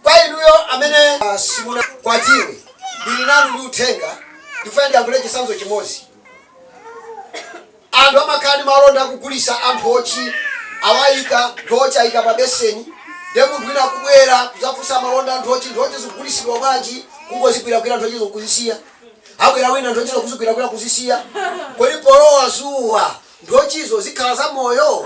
Kwa inuyo amene simunakwatiwe, ndili nanu ndi uthenga. Ndikufuna ndiyankhule chitsanzo chimodzi. Anthu amakhala ndi malonda akugulisa anthochi, awayika nthochi, ayika pa beseni, ndiye munthu wina akubwera kudzafunsa malonda anthochi, nthochi zikugulisidwa bwanji? Kungozigwiragwira nthochizo kuzisiya. Abwera wina, nthochizo kuzigwiragwira, kuzisiya. Kodi polowa zuwa nthochizo zikhala za moyo?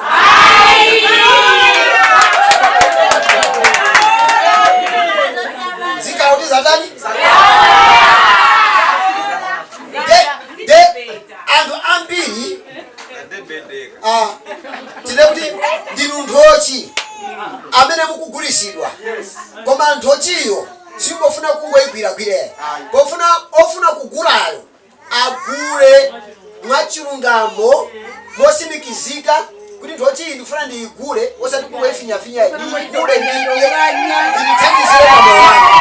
Zikhala kuti zatani? De anthu ambiri, tine kuti ndinu nthochi amene mukugulisidwa, koma nthochiyo singofuna kungoyigwiragwira, pofuna ofuna kugulayo agule mwachilungamo, mosimikizika kuti nthochi iyi ndikufuna ndiyigule, osati kungoyifinyafinya, ndiyigule, ndidye, ndithandizire pamoyo wanga.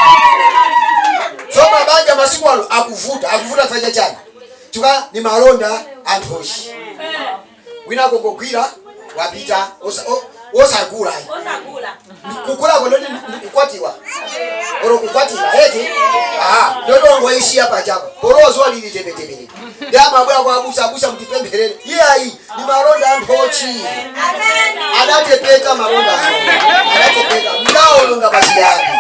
So mabanja masiku ano akuvuta, akuvuta chifukwa chani? Chifukwa ni malonda anthochi. Wina akongogwira, wapita, osagula. Osagula. Kugulako ndoti ndikukwatiwa olo kukwatira eti? Aha, ndoti wangoyisiya pachapo, polowa zuwa lili tepetepete, ndi amabwera kwa abusa, "Abusa, mutipempherere." Iyayi, ni malonda anthochi, adatepeta malonda awo, adatepeta, mdawononga pachiyambi.